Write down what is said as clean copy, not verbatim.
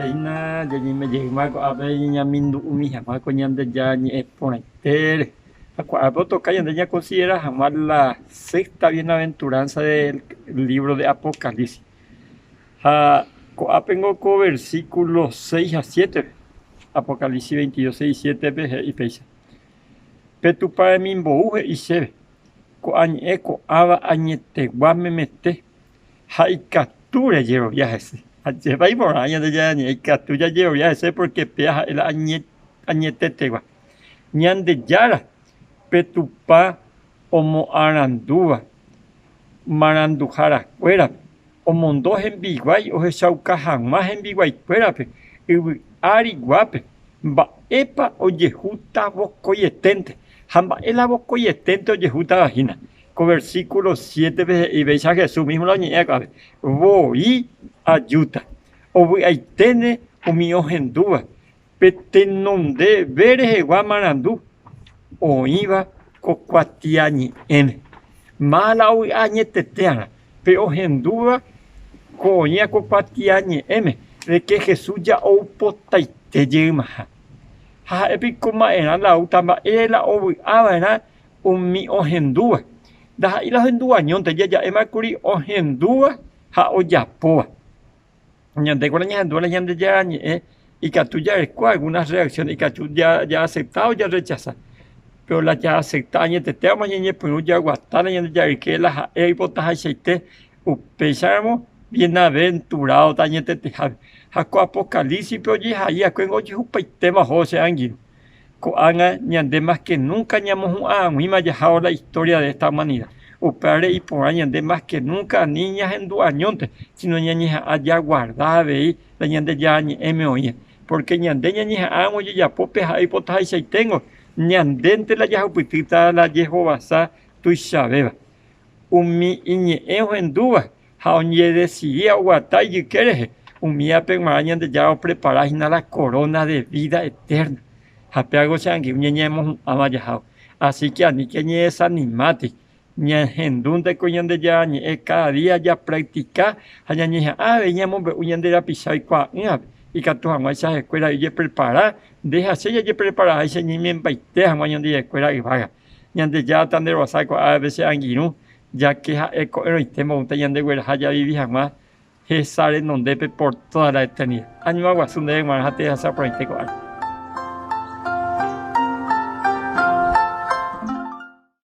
Péina jañeime jeýma ko'ápe ñamindu'umi hag̃ua ko Ñandejára ñe'ẽ porãitére. Ha ko'ápe otoka ñande ñakonsidera hag̃ua la sexta bienaventuranza del libro de Apocalipsis. Ha ko'ápengo ko versículo seis ha siétepe, Apocalipsis veintidós, seis y siétepe he'i péicha, Pe Tupã remimbou he'i chéve, Ko'ã ñe'ẽ ko'ãva añetegua memete ha ikatu rejerovia hese. Ajépa iporã Ñandejára Ñe'ẽ ikatu jajerovia hese pórke péva ha'e la añetetegua. Ñandejára pe Tupã omoarandúva maranduharakuérape, omondo hembiguái ohechauka hag̃ua hembiguaikuérape yvy ári guápe mba'épa ojehúta vokoieténte. Ha mba'e la vokoieténte ojehútava hína? Ko versíkulo siétepe he'i péicha Jesús mísmo la oñe'ẽ ko'ápe, Voi ajúta, ovy'aiténe umi ohendúva pe tenondeve rehegua marandu oĩva ko kuatiañe'ẽme. Máva la ovy'a añetete'arã pe ohendúva ko oĩva ko kuatiañe'ẽme de ke Jesús ja oupotaite jeymaha. Ha ha'e piko ma'erã la oúta mba'ére la ovy'a va'erã Umi ohendúva. Ndaha'éi la ohendúva añónte, jaja'éma kuri ohendúva ha ojapóva. Ñandéko la ñahendúva la Ñandejára Ñe'ẽ ikatu jareko algunas reacción, ikatu ja'acepta o jarrechasa. Péro la ja'acepta añetetévama ñañepyrũ jaguata la Ñandejára ykére la ha'e oipotahaichaite, upéicharamo bienaventurado añetetehápe. Ha ko Apocalípsispe ojehai va'ekue ojehupaitéma ohóvo che angirũ. Ko'ág̃a ñande mas ke núnka ñamohu'ã ag̃uíma jahávo la istória de esta umanida. Upévare iporã ñande mas ke núnka ani ñahendu añónte, síno ñañeha'ã jaguarda avei la Ñandejára Ñe'ẽme oĩva. Pórke ñande ñañeha'ãramo ojejapo pe ha'e oipotahaichaiténgo, ñandénte la jahupytýta la jehovasa tuichavéva. Umi iñe'ẽ ohendúva ha oñedesidi oguata ijyke rehe, umívape g̃uarã Ñandejára oprepara hína la koróna de vída etérna. Ha pévago che angirũ ñañemohu'ãva jahávo. Así ke aníke ñañedesanimátei, ñahendúnte ko Ñandejára Ñe'ẽ káda día japraktika ha ñañeha'ã avei ñamombe'u ñande rapicha oikuaa'ỹvape, ikatu hag̃uáicha ha'ekuéra ojeprepara, nde ha che jajepreparaháicha ñaimembaite hag̃ua Ñandejarakuéra yvágape. Ñandejára tanderovasa ko'ápe che angirũ, jáke ha'e ko'ẽrõite mbo'únte ñandegueraha javivi hag̃ua hesa renondépe por tóda la eternida. Añuã guasu ndéve g̃uarã ha tehasa porãite ko ára.